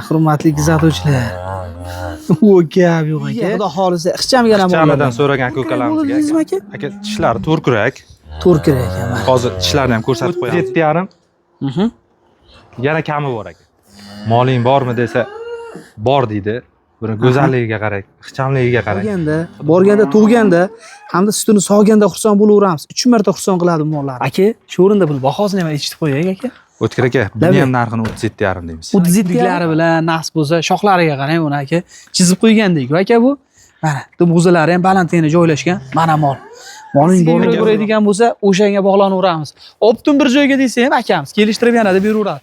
Hurmatli kuzatuvchilar. U gap yo'q aka. Xudo xolisa ixchamgina Ixchamidan so'ragan ko'kalamizga Bo'ldingizmi aka? Aka, tishlari to'rkurak. To'rkurak ekan mana. Hozir tishlarini ham ko'rsatib qo'yamiz. 7,5. Yana kami bor aka. Moling bormi desa, bor deydi. Buni go'zalligiga qarang, ixchamligiga qarang. Borganda, borganda tug'ganda hamda sutini sog'ganda xursand bo'laveramiz. 3 marta xursand qiladi mollar. Aka, shu o'rinda buni bahosini ham eshitib qo'yaylik aka. O'tkir aka, buni ham narxini 37,5 deymiz. 37 bilan nasib bo'lsa, shoxlariga qarang buni aka. Chizib qo'ygandek aka bu. Mana, dumg'uzalari ham balandligini joylashgan. Mana mol. Molning bo'rni ko'radigan bo'lsa, o'shanga bog'lanaveramiz. Optim bir joyga desa ham akamiz kelishtirib yanada beraveradi.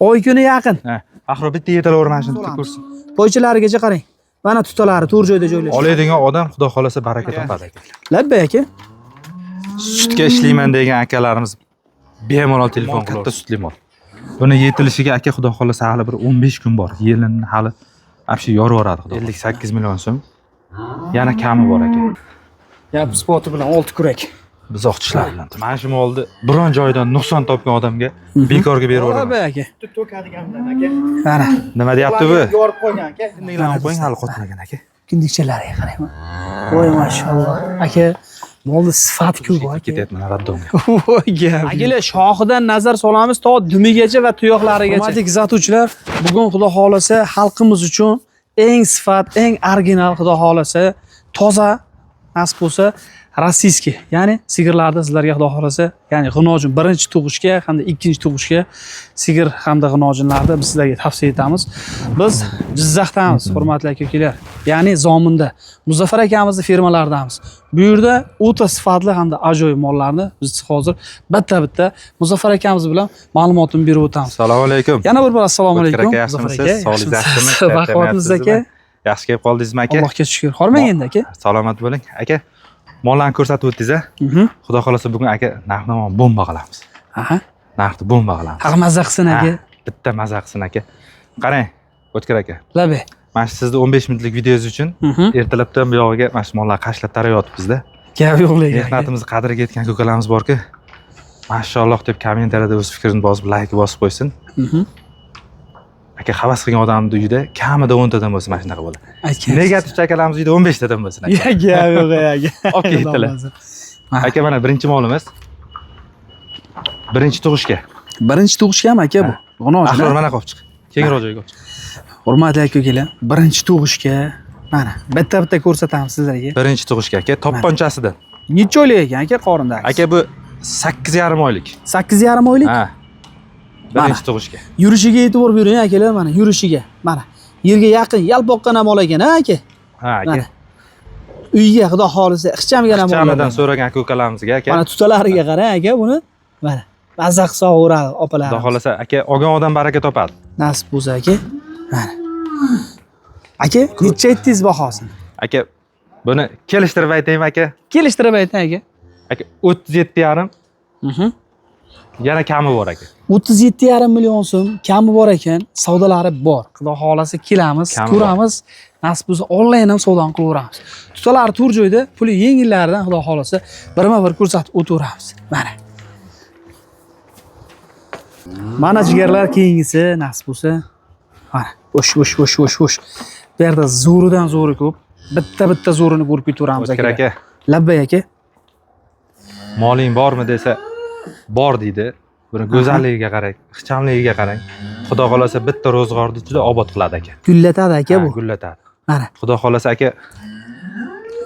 Oy kuni yaqin. Ha, axir bitta yetalavur mana shuni bitta ko'rsin. Poychalarigacha qarang. Mana tutalari to'rt joyda joylashgan. Oladigan odam xudo xolasa baraka topadi aka. Labbay aka. Sutga ishlayman degan akalarimiz bemalol telefon qilib. Katta sutli mol. Buni yetilishiga aka xudo xolasa hali bir 15 kun bor. Yelinni hali вообще yorib yuboradi xudo. 58 million so'm. Yana kami bor aka. Gap isboti bilan olti kurak. Buzoq tishlari bilan. Mana shu molni biron joyidan nuqson topgan odamga bekorga berib yuboraman. Labbay aka. To'kadigan bilan aka. Mana Nima deyapti bu? Yorib qo'ygan aka. Kindiklarni qo'ying, hali qotmagan aka. kindikchalariga qarang. Voy mashalloh. Aka, molni sifati ko'p aka. Ketyapman роддом ga. Voy gap. Akalar, shoxidan nazar solamiz to dumigacha va tuyoqlarigacha. Hurmatli kuzatuvchilar, bugun xudo xolasa xalqimiz uchun eng sifat, eng original xudo xolasa toza nasib bo'lsa российский, ya'ni sigirlarni sizlarga xudo xolasa, ya'ni g'inojin birinchi tug'ishga hamda ikkinchi tug'ishga sigir hamda g'inojinlarni biz sizlarga tavsiya etamiz. Biz Jizzaxdamiz, hurmatli aka-ukalar. Ya'ni Zominda Muzaffar akamizni fermalaridamiz. Bu yerda o'ta sifatli hamda ajoyib mollarni biz hozir bitta-bitta Muzaffar akamiz bilan ma'lumotini berib o'tamiz. Assalomu alaykum. Yana bir bor assalomu O'tkir alaykum. aka, yaxshimisiz? Muzaffar aka, Sog'ligingiz yaxshimi? Baquvvatmisiz aka? Yaxshi kelib qoldingizmi aka? Allohga shukr. Hormang endi aka. Salomat bo'ling. Aka, mollarni ko'rsatib o'tdingiz a? Xudo xolasa bugun aka narxni bomba qilamiz. Aha. Narxni bomba qilamiz. Haq mazza qilsin aka. Ha, bitta maza qilsin aka. Qarang, O'tkir aka. Labbay. Mana shu sizni 15 minutlik videongiz uchun ertalabdan buyog'iga mana shu mollarni qashlab tarayotibmiz-da. Gap yo'qligi. aka. Mehnatimizni qadriga yetgan ko'kalarimiz borki, mashalloh deb kommentariyada o'z fikrini bosib, layk bosib qo'ysin. Aka, havas qilgan odamni uyida kamida 10 tadan bo'lsa mana shunaqa bo'ladi. Aytgan. Negativchi akalarimiz uyida 15 tadan bo'lsin aka. Ya gap yo'q aka. Olib ketdilar. Aka, mana birinchi molimiz. Birinchi tug'ishga. Birinchi tug'ishgami aka bu? G'inojin. Axir mana qolib chiq. Kengroq joyga olib chiq. Hurmatli aka ukalar, birinchi tug'ishga mana bitta-bitta ko'rsatamiz sizlarga. Birinchi tug'ishga aka, to'pponchasidan. Necha oylik ekan aka qorindagi? Aka, bu 8,5 oylik. 8,5 oylik. Ha. Birinchi tug'ishga. Yurishiga e'tibor bering akalar, mana yurishiga. Mana yerga yaqin yalpoqqina mol ekan, ha aka? Ha, aka. Mana. Uyga xudo xolisa ixchamgina mol. Ixchamidan so'ragan aka ukalarimizga aka. Mana tutalariga qarang aka buni. Mana mazza qilsa sog'averadi opalar. Xudo xolasa aka, olgan odam baraka topadi. Nasib bo'lsa aka. Mana. Aka, necha aytdingiz bahosini? Aka, buni kelishtirib aytaymi aka? Kelishtirib ayting aka. Aka, 37,5. Yana kami bor aka. 37,5 million so'm kami bor ekan, savdolari bor. Xudo xolasa kelamiz, Kami bor. ko'ramiz. Nasib bo'lsa onlayn ham savdoni qilaveramiz. Tutalari to'rt joyda, puli yengillaridan xudo xolasa birma-bir ko'rsatib o'taveramiz. Mana. Mana jigarlar keyingisi nasib bo'lsa. Mana, o'sh o'sh o'sh o'sh o'sh. Bu yerda zo'ridan zo'ri ko'p. Bitta-bitta zo'rini ko'rib ketaveramiz O'tkir aka. aka, Labbay aka. moling bormi desa, bor deydi. Buni go'zalligiga qarang, ixchamligiga qarang. Xudo xolasa bitta ro'zg'orni juda obod qiladi aka. Gullatadi aka Ha, bu. Gullatadi. Mana. Xudo xolasa aka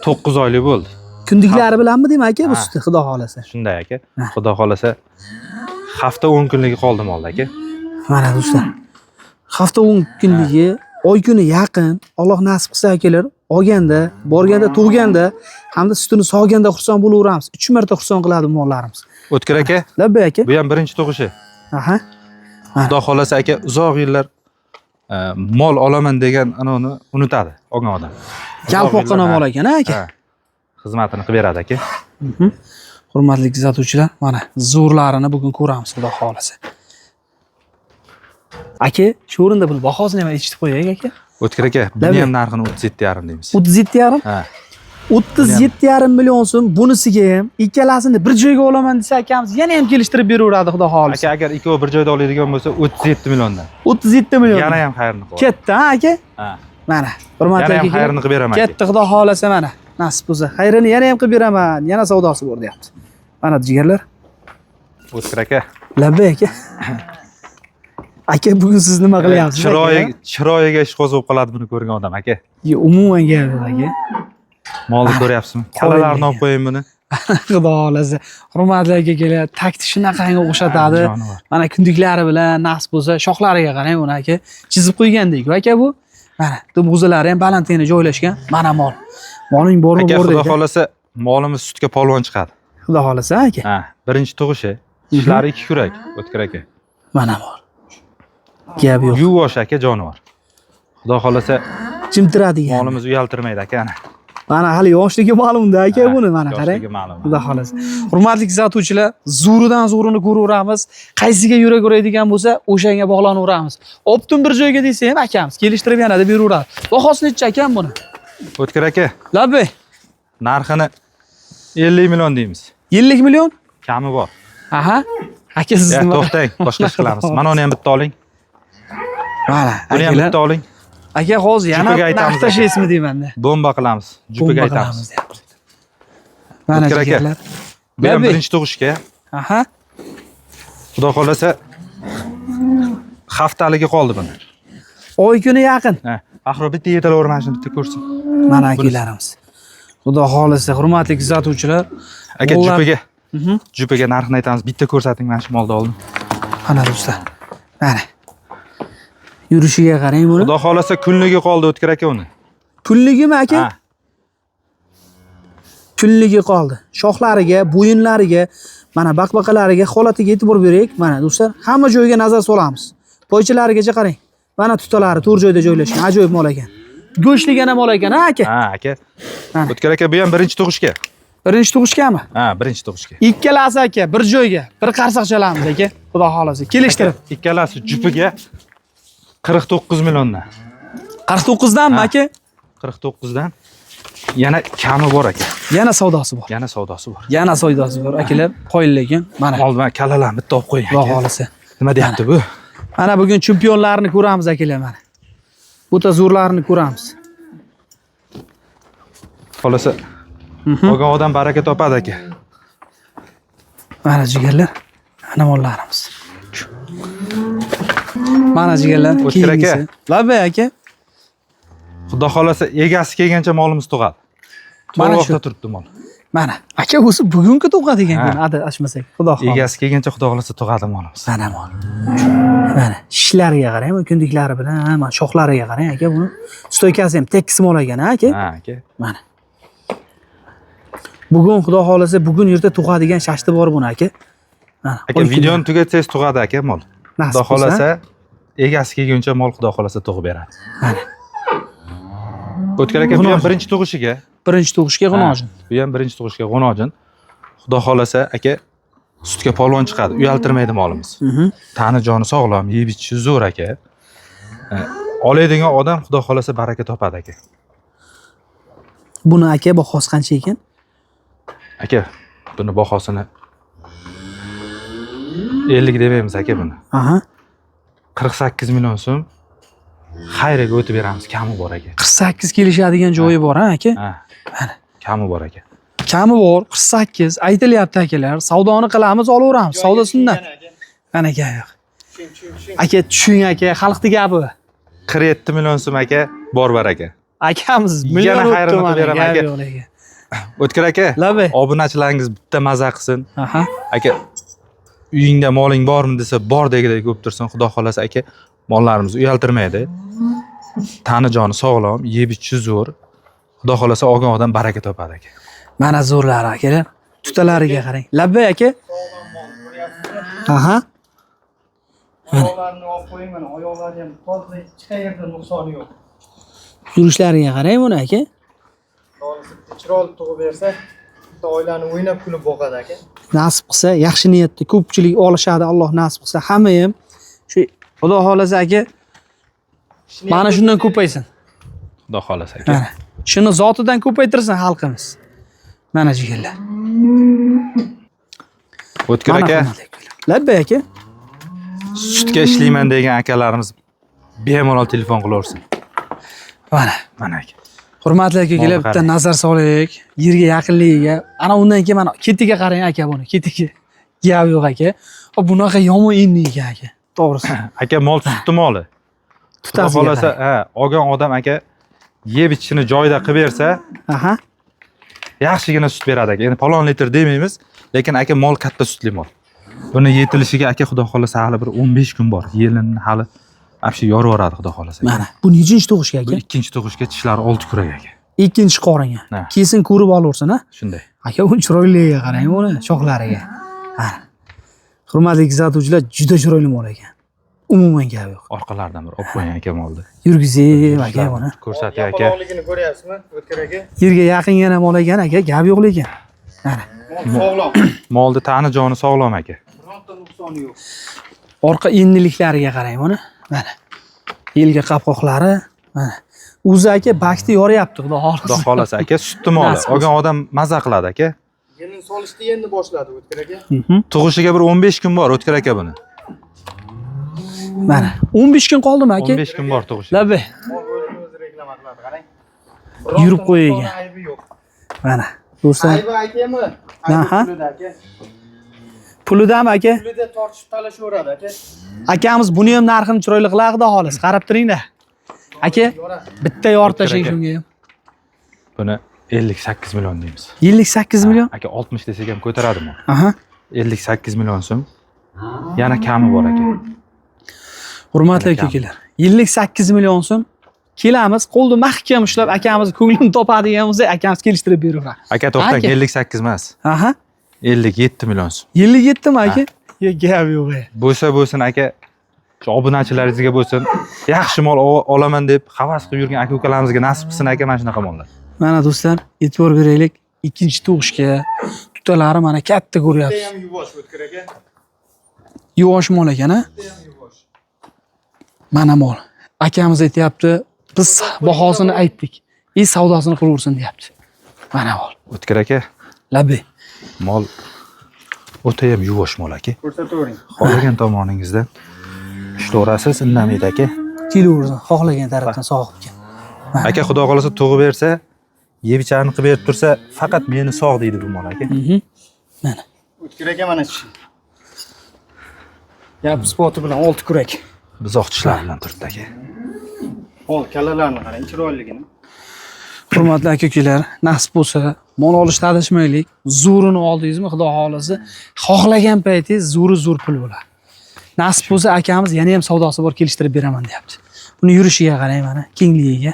9 oylik bo'ldi. Kundiklari bilanmi deyman aka bu Ha. suti xudo xolasa. Shunday aka. Ha. Xudo xolasa hafta 10 kunligi qoldi molda aka. Mana do'stlar. Hafta 10 kunligi, oy kuni yaqin. Alloh nasib qilsa akalar, olganda, borganda, tug'ganda hamda sutini sog'ganda xursand bo'laveramiz. 3 marta xursand qiladi mollarimiz. O'tkir aka, Labbay aka. bu ham birinchi tug'ishi. Aha. Xudo xolasa aka uzoq yillar mol olaman degan anavini unutadi olgan odam. Uzoq Yalpoqqina yillar, mol ha, ekan ha aka. ha, xizmatini qilib beradi aka. Hurmatli kuzatuvchilar, mana zo'rlarini bugun ko'ramiz xudo xolasa. Aka, shu o'rinda buni bahosini ham eshitib qo'yaylik aka. O'tkir aka, buni Labbay. ham narxini 37,5 deymiz. 37,5. Ha. 37,5 million so'm bunisiga ham, ikkalasini bir joyga olaman desa akamiz yana ham kelishtirib beraveradi, xudo xohlasa. Aka, agar ikkovi bir joyda oladigan bo'lsa, 37 milliondan. 37 million. Yana ham xayrini qilib. Ketdi, ha aka? Ha. Mana, hurmatli Yana ham akalar. xayrini qilib beraman aka. Ketdi, xudo xohlasa mana. Nasib bo'lsa, xayrini yana ham qilib beraman. Yana savdosi bor deyapti. Mana jigarlar. O'tkir aka. Labbay aka. Aka, bugun siz nima qilyapsiz? Chiroyi, chiroyiga ishqoz bo'lib qoladi buni ko'rgan odam aka. Yo, umuman gap yo'q aka. Molni ko'ryapsizmi? Kallalarini olib qo'ying buni. Xudo xohlasa. Hurmatli aka keladi. Takti shunaqangi o'xshatadi. Jonivor. Mana kunduklari bilan nasib bo'lsa, shoxlariga qarang buni aka. Chizib qo'ygandek aka bu. Mana dumg'uzalari ham balandligini joylashgan. Mana mol. Moling bormi, Aka, bor xudo deydi. xohlasa molimiz sutga polvon chiqadi. Xudo xohlasa aka. Ha, birinchi tug'ishi. Tishlari ikki kurak, O'tkir aka. Mana mol. Gap yo'q. Yuvosh aka jonivor. Xudo xohlasa Jimtiradigan. molimiz uyaltirmaydi aka ana. Mana hali yoshligi ma'lumda aka Ha, buni mana qarang. yoshligi ma'lum. Xudo xohlasa. Hurmatli kuzatuvchilar, zo'ridan zo'rini ko'raveramiz. Qaysiga yurak uradigan bo'lsa, o'shanga bog'lanaveramiz. Optim bir joyga desa ham akamiz kelishtirib yanada beraveradi. Bahosi necha akam buni? O'tkir aka, Labbay, narxini 50 million deymiz. 50 million? Kami bor. Aha. Aka siz Ya, nima? to'xtang, boshqa ish qilamiz. Mana uni ham bitta oling. Mana, Buni ham akalar. bitta oling. Aka hozir yana Jupaga aytamiz narx aka. tashlaysizmi deymanda. Bomba qilamiz. Jupaga Bomba aytamiz. qilamiz deyapti. Mana O'tkir aka. jigarlar. Bu ham Labbay. birinchi tug'ishga. Aha. Xudo xohlasa haftaligi qoldi buni. Oy kuni yaqin. Ha, axir bitta yetalavur mana shuni bitta ko'rsin. Mana akalarimiz. Xudo xohlasa, hurmatli kuzatuvchilar. Aka, Mollar- jupaga. Jupaga narxini aytamiz. Bitta ko'rsating mana shu molni oldin. Mana do'stlar. Mana. Yurishiga qarang buni. Xudo xohlasa kunligi qoldi O'tkir aka uni. Kunligimi aka? Ha, Kunligi qoldi. Shoxlariga, bo'yinlariga, mana baqbaqalariga, holatiga e'tibor beraylik. Mana do'stlar, hamma joyga nazar solamiz. Poychalarigacha qarang. Mana tutalari to'rt joyda joylashgan. Ajoyib mol ekan. Go'shtligana mol ekan, ha aka? ha aka. Mana. O'tkir aka bu ham birinchi tug'ishga. Birinchi tug'ishgami? Ha, birinchi tug'ishga. Ikkalasi aka bir joyga, bir qarsaqchalamiz aka. Xudo xohlasa. Kelishtirib. Ikkalasi jupiga 49 milliondan. 49 danmi Ha. aka? 49 dan yana kami bor aka. Yana savdosi bor. Yana savdosi bor. Yana savdosi bor akalar. Qoyil lekin. Mana. Molni mana kallalarni bitta olib qo'ying Xudo aka. xohlasa. Nima deyapti bu? Mana bugun chempionlarni ko'ramiz akalar mana. O'ta zo'rlarini ko'ramiz. Xolasa olgan odam baraka topadi aka. Mana jigarlar, ana mollarimiz. Mana jigarlar, O'tkir aka. keyingisi. Labbay aka. Xudo xolasa egasi kelgancha molimiz tug'adi. Mana Mana shu. shu turibdi mol. Mana. Aka o'zi bugungi tug'adigan Ha. kun, adashmasak. Xudo xohlasa. Egasi kelgancha xudo xolasa tug'adi molimiz. Mana mol. Mana shishlariga qarang, bu kunduklari bilan, ha, mana shoxlariga qarang aka buni. Stoykasi ham tekis mol ekan, ha aka. Ha aka. Mana. Bugun xudo xohlasa bugun erta tug'adigan shashti bor buni aka. Mana. Aka videoni tugatsangiz tug'adi aka mol. Nasib Xudo bo'lsa. xolasa egasi kelguncha mol xudo xolasa tug'ib beradi. Mana. O'tkir aka bu ham G'unojin. birinchi tug'ishiga. Birinchi tug'ishga g'unojin. Ha, Bu ham birinchi tug'ishga g'unojin. Xudo xolasa aka sutga polvon chiqadi. Uyaltirmaydi molimiz. Tani joni sog'lom, yeb ichishi zo'r aka. Oladigan odam xudo xolasa baraka topadi aka. Buni aka bahosi qancha ekan? Aka, buni bahosini 50 demaymiz aka buni. Aha. 48 million so'm xayriga o'tib beramiz, kami bor aka. 48 kelishadigan joyi bor ha aka. Ha. Kami bor aka. Kami bor 48 aytilyapti akalar. Savdoni qilamiz, olaveramiz. Savdo sunnat. Mana gap yo'q. Aka tushing aka, xalqni gapi. 47 million so'm aka bor bar aka. Akamiz Yana million o'tdi xayrini qilib mana beraman gap aka. yo'q lekin. O'tkir aka, Labbay. obunachilaringiz bitta maza qilsin. Aha. Aka, uyingda moling bormi desa, bor degidek bo'lib tursin. Xudo xolasa aka, mollarimiz uyaltirmaydi. Tani joni sog'lom, yeb ichishi zo'r. Xudo xolasa olgan odam baraka topadi aka. Mana zo'rlari akalar. Tutalariga qarang. Labbay aka. Aha. Oyoqlarini olib qo'ying mana, oyoqlari ham toza, hech qayerda nuqsoni yo'q. Yurishlariga qarang buni aka. Donisi bitta chiroyli tug'ib bersa, bitta oilani o'ynab kulib boqadi aka. Nasib qilsa, yaxshi niyatda ko'pchilik olishadi, Alloh nasib qilsa, hamma ham shu xudo xolasa aka mana shundan ko'paysin. Xudo xolasa aka. Mana Shuni zotidan ko'paytirsin xalqimiz. Mana jigarlar. O'tkir Mana aka, hurmatli akalar. Labbay aka. sutga ishlayman degan akalarimiz bemalol telefon qilaversin. Mana. Mana aka. Hurmatli aka, kelib Molni bitta qarang. nazar solaylik. Yerga yaqinligiga. Ana undan keyin mana ketiga qarang aka buni, ketiga. Gap yo'q aka. Hop, bunaqa yomon endi ekan aka. To'g'risi. Aka mol sutni moli. Xudo Tutasiga xohlasa, qarang. ha, olgan odam aka yeb ichishini joyida qilib bersa, Aha. yaxshigina sut beradi aka. Endi falon litr demaymiz, lekin aka mol katta sutli mol. Buni yetilishiga aka xudo xohlasa hali bir 15 kun bor. Yelinni hali вообще yorib yuboradi xudo xohlasa. Mana. Bu nechinchi tug'ishga Bu aka? ikkinchi tug'ishga tishlari 6 kurak aka. Ikkinchi qoringa. Ha. Kesin ko'rib olaversin, ha? Shunday. Aka, uni chiroyliligiga qarang, uni shoxlariga. Mana. Hurmatli kuzatuvchilar, juda chiroyli mol ekan. Umuman gap yo'q. Orqalaridan bir olib qo'ying aka molni. Yurgizib aka buni. Ko'rsating aka. Yapaloqligini ko'ryapsizmi, O'tkir aka? Yerga yaqin yana mol ekan aka, gap yo'q lekin. Mana. Mol sog'lom. Molni tani joni sog'lom aka. Bironta nuqsoni yo'q. Orqa enliliklariga qarang buni. Mana. Yelka qapqoqlari, mana. O'zi aka bakni yoryapti, xudo Xudo xohlasa. xohlasa aka sutni moli. Nasib bo'lsin. Olgan odam maza qiladi aka. Yelin solishni endi boshladi O'tkir aka. Mhm. Tug'ishiga bir 15 kun bor O'tkir aka buni. Mana 15 kun qoldimi aka? 15 kun bor tug'ishiga. Labbay. Mol o'zini o'zi reklama qiladi, qarang. Yurib Bironta qo'ygan. nuqsoni, aybi yo'q. Mana. Do'stlar, Aybi akami? Aybi Aha. pulida aka. pulidami aka? Pulida tortishib talashaveradi aka. Akamiz buni ham narxini chiroyli qiladi, xudo xohlasa. Qarab turingda. Aka, bitta yorib tashlang Aka. shunga ham. Buni 58 million deymiz. 58 million. Aka 60 desak ham ko'taradi mol. Aha. 58 million so'm. Yana kami bor aka. Hurmatli Yana kam. aka-ukalar, 58 million so'm kelamiz, qo'lni mahkam ushlab akamiz ko'nglini topadigan bo'lsa, akamiz kelishtirib beraveradi. Aka to'xtang, Aka. 58 emas. Aha. 57 million so'm. 57 mi aka? Yo, gap yo'q. e. Bo'lsa bo'lsin aka, shu obunachilaringizga bo'lsin, yaxshi mol olaman deb havas qilib yurgan aka ukalarimizga nasib qilsin aka mana shunaqa mollar. Mana do'stlar, e'tibor beraylik. Ikkinchi tug'ishga tutalari mana katta Bitta ko'ryapsiz. ham yuvosh O'tkir aka. Yuvosh mol ekan, a? Bitta ham yuvosh. Mana mol. Akamiz aytyapti, biz bahosini aytdik. E savdosini qilaversin deyapti. Mana mol. O'tkir aka, Labbay. mol o'ta ham yuvosh mol aka. Ko'rsatavering. Xohlagan tomoningizdan ushlaverasiz, indamaydi aka. Kelaversin, xohlagan tarafdan sog'ibga. Aka xudo xohlasa tug'ib bersa, yeb icharni qilib berib tursa, faqat meni sog' deydi bu mol aka. Mhm. O'tkir aka mana tishi. Gap isboti bilan olti kurak. Buzoq tishlari bilan turibdi aka. Mol kallalarini qarang, chiroyliligini. Hurmatli aka-ukalar, nasib bo'lsa, mol olishda adashmaylik. Zo'rini oldingizmi, xudo xohlasa, xohlagan paytingiz zo'ri zo'r pul bo'ladi. Nasib bo'lsa, akamiz yana ham savdosi bor kelishtirib beraman deyapti. Buni yurishiga qarang mana, kengligiga.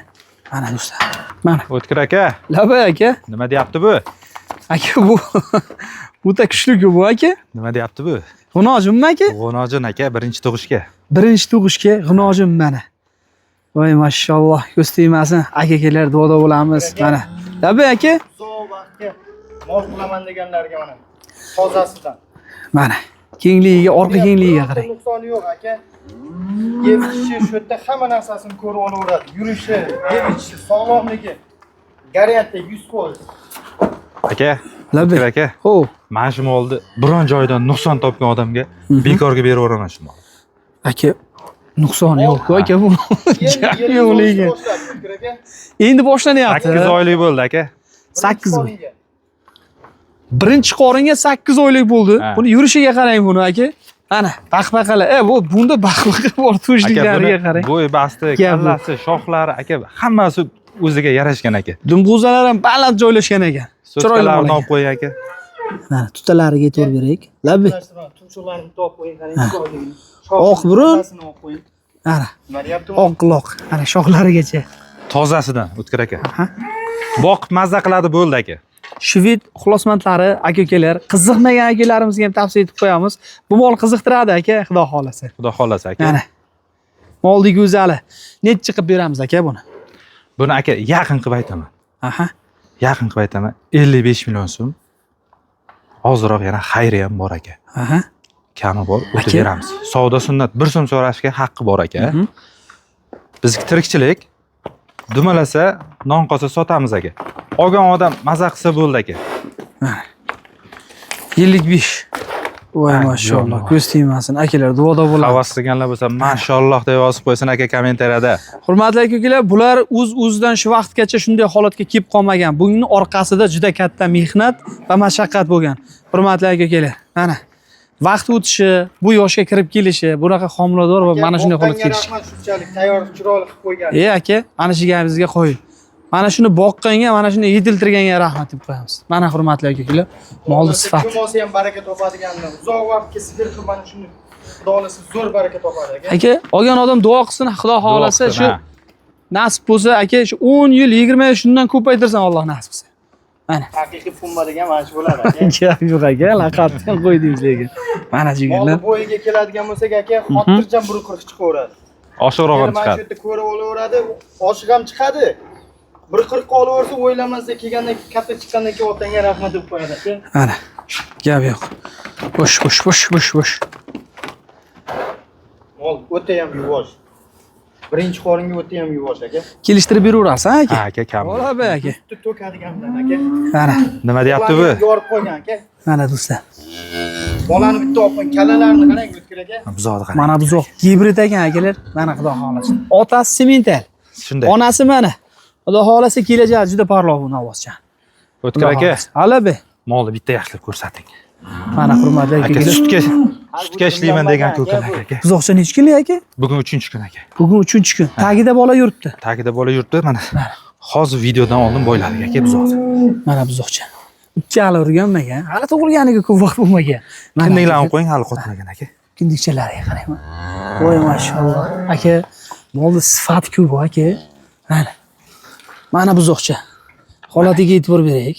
Mana do'stlar. Mana. O'tkir aka, Labbay aka. nima deyapti bu? Aka bu o'ta kuchli-ku bu aka. Nima deyapti bu? G'unojimmi aka? G'unojin aka birinchi tug'ishga. Birinchi tug'ishga g'unojim mana. Voy mashalloh, ko'z tegmasin. Aka-akalar duoda bo'lamiz. Mana. Labbay aka. Uzoq vaqtga mol qilaman deganlarga mana tozasidan. Mana. Kengligiga, orqa kengligiga qarang. Nuqsoni yo'q aka. Yeb ichishi shu yerda hamma narsasini ko'rib olaveradi. Yurishi, yeb ichishi, sog'lomligi garantiya 100%. Aka, Labbay. O'tkir aka, Ho, mana shu molni biron joydan nuqson topgan odamga bekorga beraveraman shu molni. aka nuqsoni yo'q-ku aka bu. Endi Gap yo'q lekin. boshladi O'tkir aka. Endi boshlanyapti. 8 oylik bo'ldi aka. 8 oy. Qoringa. Birinchi qoringa 8 oylik bo'ldi. Ha. Buni yurishiga qarang buni aka. Ana, baqbaqalar. E, bu bunda baqbaqa bor Aka tushliklariga buni qarang. bo'y basti, Gap yo'q. kallasi, shoxlari aka hammasi o'ziga yarashgan aka. Dumg'uzalar ham baland joylashgan ekan. Chiroyli mol So'tkalarni ekan. olib qo'ying aka. Mana tutalariga e'tibor beraylik. Labbay. Tumshuqlarini topib qo'ying, qarang chiroyligini. Oq burun. Kallasini olib qo'ying. Mana Nima deyapti u? oq quloq. Mana shoxlarigacha. Tozasidan O'tkir aka. Aha. Boqib mazza qiladi bo'ldi aka. Shved ixlosmandlari aka-ukalar, qiziqmagan akalarimizga ham tavsiya etib qo'yamiz. Bu mol qiziqtiradi aka, xudo xohlasa. Xudo xohlasa aka. Mana. Molni go'zali. Necha qilib beramiz aka buni? Buni aka yaqin qilib aytaman. Aha. Yaqin qilib aytaman. 55 million so'm. Ozroq yana xayri ham bor aka. Aha. Kami bor, o'tib Aka. beramiz. Savdo sunnat, bir so'm so'rashga haqqi bor aka. Mhm. Bizniki tirikchilik. Dumalasa Non qolsa sotamiz aka. Olgan odam maza qilsa bo'ldi aka. 55. Voy mashalloh, ko'z tegmasin. Akalar, duoda bo'lamiz. Havas qilganlar bo'lsa, mashalloh deb yozib qo'ysin aka kommentariyada. Hurmatli aka-ukalar, bular o'z-o'zidan shu vaqtgacha shunday holatga kelib qolmagan. Buning orqasida juda katta mehnat va mashaqqat bo'lgan. Hurmatli aka-ukalar, mana vaqt o'tishi, bu yoshga kirib kelishi, bunaqa homilador va mana shunday holatga kelishi. Rahmat, shunchalik tayyor chiroyli qilib qo'ygan. E aka, mana shu gapingizga qo'ying. Mana shuni boqqanga, mana shuni yetiltirganga rahmat deb qo'yamiz. Mana hurmatli aka-ukalar, molni sifati. Kim olsa ham baraka topadiganini, uzoq vaqtga sigir qilib mana shuni xudo xohlasa zo'r baraka topadi aka. Aka, olgan odam duo qilsin, xudo xohlasa Duo shu qilsin, ha. nasib bo'lsa aka, shu 10 yil, 20 yil shundan ko'paytirsin Alloh nasib qilsa. Mana. Haqiqiy pumba degan mana shu bo'ladi aka. Gap yo'q aka, laqabni ham qo'ydingiz lekin. Mana jigarlar. Molni bo'yiga keladigan bo'lsak aka, xotirjam 1.40 chiqaveradi. Oshiqroq ham Mana shu chiqadi. yerda ko'rib olaveradi, oshiq ham chiqadi. 1.40 olaversa o'ylamasa kelgandan katta chiqqandan keyin otangga rahmat deb qo'yadi aka. Mana. Gap yo'q. Bo'sh, bo'sh, bo'sh, bo'sh, bo'sh. Mol o'ta ham yuvosh. Birinchi qoringa o'ta ham yuvosh aka. Kelishtirib beraverasiz, ha aka? Ha aka, kam. Bola be aka. Sutni to'kadigandan aka. Mana, Nima deyapti bu? Bolani yorib qo'ygan aka. mana do'stlar. Bolani bitta olib qo'ying, kallalarini qarang O'tkir aka. Buzoqni qarang. Mana buzoq gibrid ekan akalar. Mana xudo xohlasa. Otasi semental. Shunday. Onasi mana. Xudo xohlasa kelajagi juda porloq bu novvoscha. O'tkir aka, Hali be. molni bitta yaxshilab ko'rsating. Mana hurmatli Aka, aka. sutga ishlayman degan ko'kalar aka. Buzoqcha necha kunlik aka? Bugun 3-kun aka. Bugun 3-kun. Tagida bola yuribdi. Tagida bola yuribdi mana. Hozir videodan oldin boyladik aka buzoqni. Mana buzoqcha. Ikki hali o'rganmagan. Hali tug'ilganiga ko'p vaqt bo'lmagan. Mana Kindiklarni qo'ying, hali qotmagan aka. Kindikchalariga qarayman. Voy mashalloh. Aka, molni sifati ko'p aka. Mana. Mana buzoqcha. Holatiga e'tibor beraylik.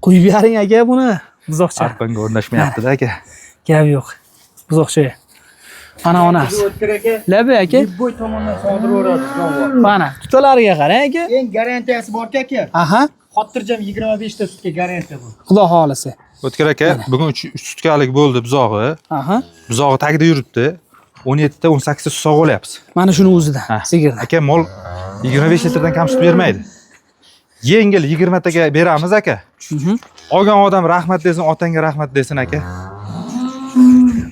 Qo'yib bering aka buni. Buzoqcha. Arqonga o'rnashmayapti-da aka. Gap yo'q. Buzoqcha. Mana onasi. O'tkir aka. Labi aka. Bo'y tomondan sog'diraveradi jonivor. Mana tutalariga qarang aka. Eng garantiyasi borki aka. Aha. Xotirjam 25 ta sutga garantiya bu. Xudo xohlasa. O'tkir aka, bugun 3 sutkalik bo'ldi buzog'i. Aha. Buzog'i tagida yuribdi. 17 ta 18 ta sut sog'ib olyapmiz. Mana shuni o'zidan, Ha. sigirdan. Aka, mol 25 litrdan kam sut bermaydi. Yengil 20 taga beramiz aka. Olgan odam rahmat desin, otangga rahmat desin aka.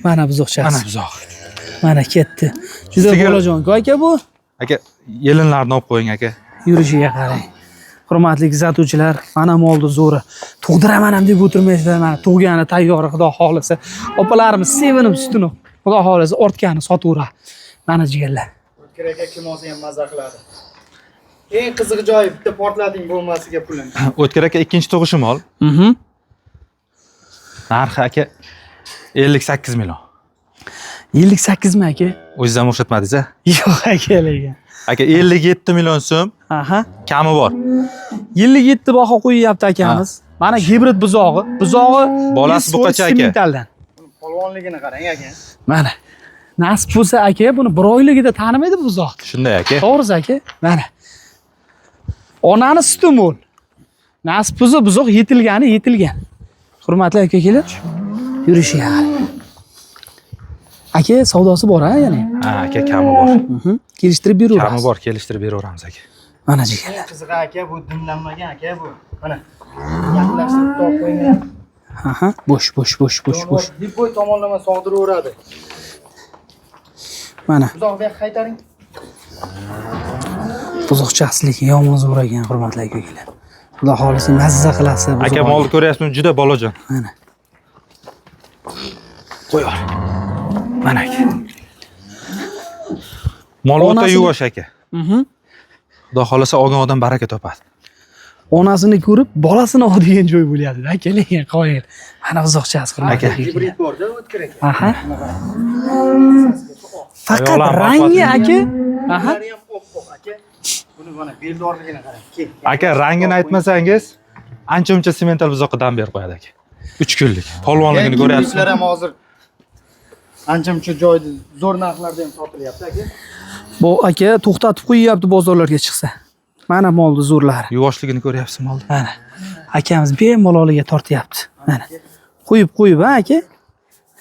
Mana buzoqchasi. Mana buzoq. Mana ketdi. Juda Sigir- bolajon aka bu. Aka, yelinlarni olib qo'ying aka. Yurishiga qarang. Hurmatli kuzatuvchilar, mana molni zo'ri. Tug'diraman ham deb o'tirmaysizlar, mana tug'gani tayyor, xudo xohlasa. Opalarimiz sevinib sutini, xudo xohlasa ortgani sotaveradi. Mana jigarlar. O'tkir aka kim olsa ham maza qiladi. Eng qiziq joyi bitta portlating bo'lmasiga pulini. O'tkir aka, ikkinchi tug'ishi mol. Narxi aka 58 million. 58 mi aka? O'zingiz ham o'xshatmadingiz a? Yo'q aka lekin. Aka 57 million so'm Aha. kami bor. 57 baho qo'yyapti akamiz. Mana gibrid buzog'i. Buzog'i Bolasi 100% buqacha aka. Sementaldan. Polvonligini qarang aka. Mana. Nasib bo'lsa aka, buni bir oyligida tanimaydi bu buzoqni. Shunday aka. To'g'risi aka, mana. Onani suti mo'l. Nasib bo'lsa buzoq yetilgani yetilgan. Hurmatli aka ukalar, yurishiga qarang. Aka, savdosi bor ha yana. Ha aka, kami bor. Kelishtirib Kami beraveramiz. bor, kelishtirib beraveramiz aka. Mana jigarlar. Eng qizig'i aka bu dimlanmagan aka bu. Mana yaqinlashtirib olib qo'ying. Aha, bo'sh, bo'sh, bo'sh, bo'sh, bo'sh. Liboy tomonlama sog'diraveradi. Mana Buzoq bu yoqqa qaytaring. buzoqchasi lekin yomon zo'r ekan, hurmatli aka ukalar. Xudo xohlasa mazza qilasiz. Aka, molni ko'ryapsizmi? Juda bolajon. Mana. Qo'y ol. Mana aka. Mol o'ta yuvosh aka. Xudo xohlasa olgan odam baraka topadi. Onasini ko'rib, bolasini ol degan joy bo'lyapti aka, lekin qoyil. Mana buzoqchasi hurmatli Aka. aka ukalar. Gibrid borda O'tkir aka. Aha. Faqat Oyoqlar rangi baquvvat. aka. Aha. Bular ham oppoq aka. Buni mana beldorligini qarang. Kel. Aka, rangini aytmasangiz, ancha muncha semental buzoqqa dam berib qo'yadi aka. 3 kunlik. Polvonligini ko'ryapsizmi? Gibridlar ham hozir ancha muncha joyda zo'r narxlarda ham sotilyapti aka. Bu aka to'xtatib qo'yyapti bozorlarga chiqsa. Mana molni zo'rlari. Yuvoshligini ko'ryapsizmi molni? Mana. Akamiz bemaloliga tortyapti. Mana. Qo'yib qo'yib ha aka.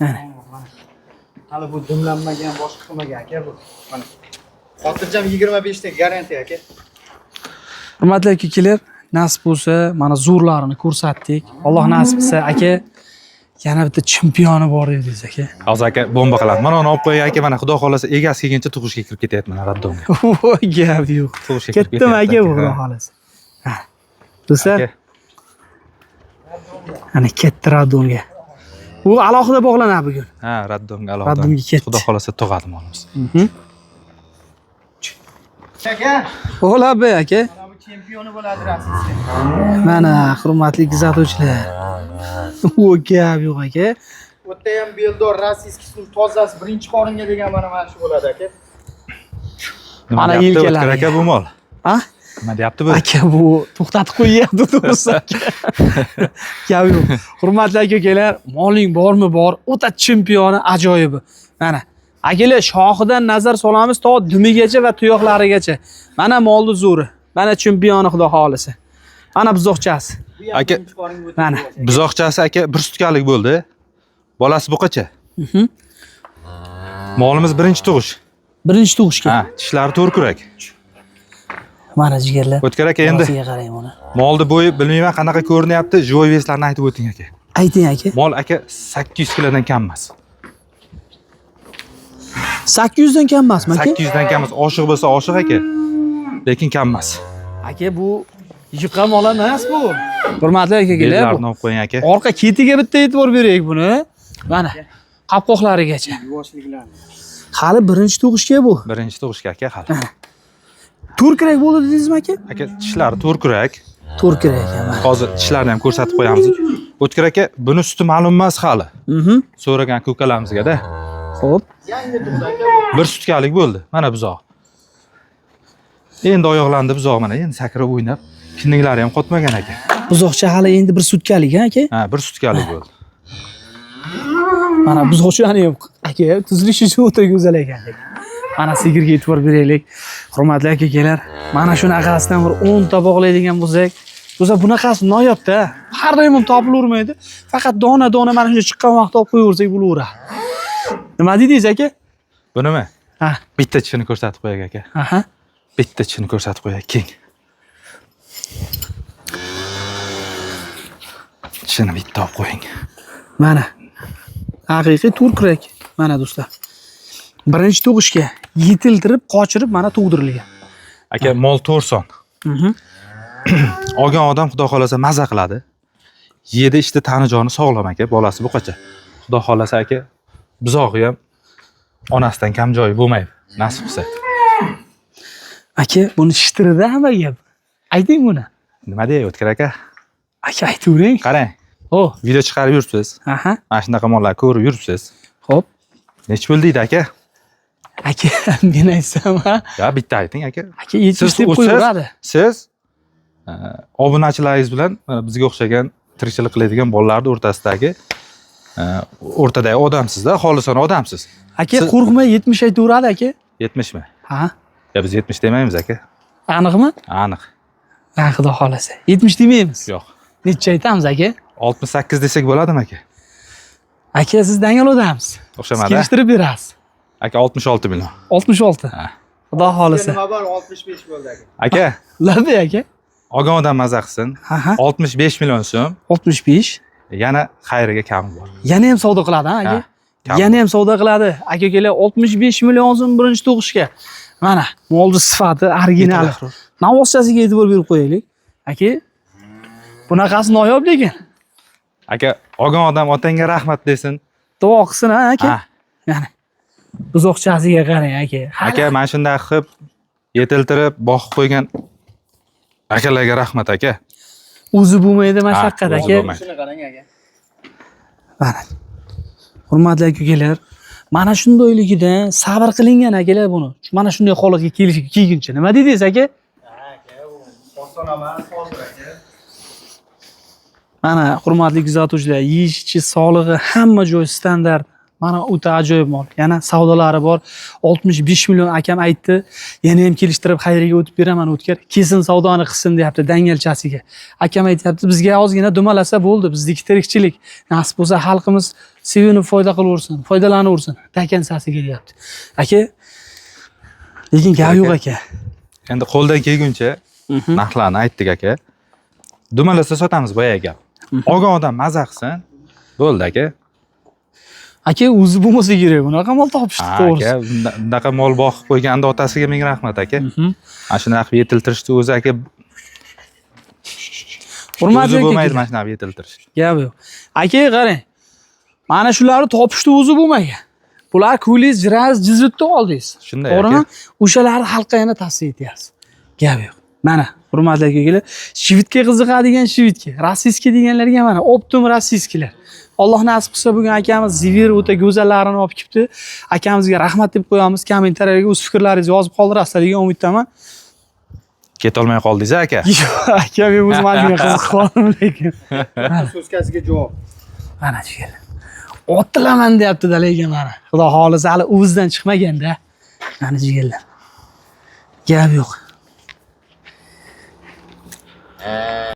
Mana. Hali bu dimlanmagan, boshqa qilmagan aka bu. Mana. Xotirjam 25 ta garantiya aka. Hurmatli aka-ukalar, nasib bo'lsa, mana zo'rlarini ko'rsatdik. Alloh nasib qilsa, aka, yana bitta chempioni bor dedingiz, aka. Hozir aka bomba qilamiz. Mana uni olib qo'ying aka, mana xudo xolasa egasi kelguncha tug'ishga kirib ketyapti mana роддом ga. Voy, gap yo'q. Tug'ishga kirib Ketdimi ketyapti aka bu, aka. xudo xolasa. Ha. Do'stlar, Aka, ana ketdi роддом ga. U alohida bog'lanadi bugun. Ha, роддом ga alohida. Роддом ga ketdi. Xudo xolasa tug'adi molimiz. Aka, O'labi aka. mana bu chempioni bo'ladi российский. Mana hurmatli kuzatuvchilar. U gap yo'q aka. Bu yerda ham beldor российский sut tozasi birinchi qoringa degan mana shu bo'ladi aka. Nima Mana deyapti yelkalari. O'tkir aka bu mol? Ha? Nima deyapti bu? Aka, bu to'xtatib qo'yyapti to'g'risi aka. Gap yo'q. Hurmatli aka ukalar, moling bormi bor, o'ta chempioni ajoyibi. Mana akalar shoxidan nazar solamiz to dumigacha va tuyoqlarigacha. Mana molni zo'ri. Mana chempioni xudo xolisa. Mana buzoqchasi. Bu ham Aka- birinchi qoringa o'tib Mana. Buzoqchasi aka bir sutkalik bo'ldi. Bolasi buqacha. Molimiz birinchi tug'ish. Birinchi tug'ishga. Ha, tishlari to'rkurak. Mana jigarlar. O'tkir aka endi Bolasiga qarang buni. molni bo'yi bilmayman qanaqa ko'rinyapti. Живой вес larni aytib o'ting aka. Ayting aka. Mol aka 800 kilodan kam emas. 800 dan kam emasmi aka? 800 dan kam emas. Oshiq bo'lsa oshiq aka. Lekin kam emas. Aka, bu yuqa mol emas bu. Hurmatli aka ukalar, bu Bellarini olib qo'ying aka. orqa ketiga bitta e'tibor beraylik buni. Mana qopqoqlarigacha. Yuvoshliklarni. Hali birinchi tug'ishga bu. Birinchi tug'ishga aka hali. To'rkurak bo'ldi dedingizmi aka? Aka tishlari to'rkurak. To'rkurak ekan mana. Hozir tishlarini ham ko'rsatib qo'yamiz. O'tkir aka, buni suti ma'lum emas hali. So'ragan aka ukalarimizga-da. Xo'p. Yangi tug'di aka bu. Bir sutkalik bo'ldi. Mana buzoq. Endi oyoqlandi buzoq mana, endi sakrab o'ynab, kindiklari ham qotmagan aka. Buzoqcha hali endi bir sutkalik ha aka? Ha, bir sutkalik bo'ldi. Mana buzoqchani ham aka tuzilishi shu o'ta go'zal ekan. Mana sigirga e'tibor beraylik. Hurmatli aka ukalar, mana shunaqasidan bir 10 ta bog'laydigan bo'lsak, o'zi bunaqasi noyobda. Har doim ham topilavermaydi. Faqat dona-dona mana shunday chiqqan vaqtda olib qo'yaversak bo'laveradi. Nima dedingiz aka? Bunimi? Ha. Bitta tishini ko'rsatib qo'yay aka. Aha. Bitta tishini ko'rsatib qo'yay, keng. Tishini bitta olib qo'ying. Mana. Haqiqiy turkurak. Mana do'stlar. Birinchi tug'ishga yetiltirib, qochirib mana tug'dirilgan. Aka, mol to'rson. Olgan odam xudo xolasa maza qiladi. Yedi ichdi tani joni sog'lom aka, bolasi buqacha. Xudo xolasa aka, buzog'i ham onasidan kam joyi bo'lmaydi, nasib qilsa. Aka, buni shishtirida hamma gap. Ayting buni. Nima dey, O'tkir aka? Aka, aytavering. Qarang, O, video chiqarib yuribsiz. Aha. Mana shunaqa mollar ko'rib yuribsiz. Xo'p. Nechi pul deydi aka? Aka, men aytsam, ha. Ya bitta ayting aka. Aka, 70 deb qo'yaveradi. Siz obunachilaringiz bilan mana bizga o'xshagan tirikchilik qiladigan bolalarning o'rtasidagi o'rtadagi odamsiz-da, xolisona odamsiz. Aka, qo'rqmay 70 aytaveradi aka. 70 mi? Ha. Ya biz 70 demaymiz aka. Aniqmi? Aniq. Ha, xudo xolasa. 70 demaymiz. Yo'q. Necha aytamiz aka? 68 desak bo'ladimi aka? Aka, siz dangal odamsiz. O'xshamadi. Kelishtirib berasiz. Aka 66 million. 66. Ha. Xudo xolasa. Nima bor 65 bo'ldi aka. Aka, Labi aka. olgan odam maza qilsin. Aha. 65 million so'm 65. yana xayriga kami bor. Yana ham savdo qiladi ha aka? Ha, kami Yana ham savdo qiladi. Aka ukalar 65 million so'm birinchi tug'ishga. Mana molni sifati originali. Navoschasiga e'tibor berib qo'yaylik. Aka, bunaqasi noyob lekin. Aka, olgan odam otangga rahmat desin. Duo qilsin ha aka. Ha. Mana buzoqchasiga qarang aka. Aka, mana shunday qilib yetiltirib boqib qo'ygan akalarga rahmat aka. O'zi bo'lmaydi mashaqqat Ha, o'zi aka. bo'lmaydi. Shuni qarang aka. Mana. Hurmatli aka ukalar, mana shundayligidan sabr qilingan akalar buni. Mana shunday holatga kelishiga kelguncha nima dedingiz aka? Ha aka, u oson emas hozir aka. Mana hurmatli kuzatuvchilar, yeyish ichish sog'lig'i hamma joy standart. Mana o'ta ajoyib mol. Yana savdolari bor. 65 million akam aytdi. Yana ham kelishtirib xayriga o'tib beraman o'tkir. Kesin savdoni qilsin deyapti dangalchasiga. Akam aytyapti, bizga ozgina dumalasa bo'ldi, bizniki tirikchilik. Nasib bo'lsa xalqimiz sevinib foyda qilaversin, foydalanaversin. Dakansasiga deyapti. Aka, lekin gap yo'q aka. Endi qo'ldan kelguncha Narxlarni aytdik aka. Dumalasa sotamiz boyagi gap. Olgan odam maza qilsin. Bo'ldi aka. Aka, o'zi bo'lmasa kerak bunaqa mol topishdi, Ha, to'g'risi. aka, bunaqa mol boqib qo'yganda otasiga ming rahmat aka. Mana shunaqa qilib yetiltirishdi o'zi aka. Hurmatli O'zi bo'lmaydi aka. mana shunaqa yetiltirish. Gap yo'q. Aka, qarang. Mana shularni topishdi o'zi bo'lmagan. Bular ko'ylingiz jiraz jizitni oldingiz. Shunday, To'g'rimi? aka. O'shalarni xalqqa yana tavsiya etyapsiz. Gap yo'q. Mana, hurmatli akalar, shvitga qiziqadigan shvitga, rossiyskiy deganlarga mana optim rossiyskilar. Alloh nasib qilsa bugun akamiz Zivir o'ta go'zallarini olib kelibdi. Akamizga rahmat deb qo'yamiz. Kommentariyaga o'z fikrlaringizni yozib qoldirasizlar degan umiddaman. Ketolmay qoldingiz aka. Yo'q, aka, men o'zim ozgina qiziqib qoldim lekin. So'zkasiga javob. Mana jigarlar. Otilaman deyapti-da lekin mana. Xudo xohlasa hali o'zidan chiqmaganda. Mana jigarlar. Gap yo'q.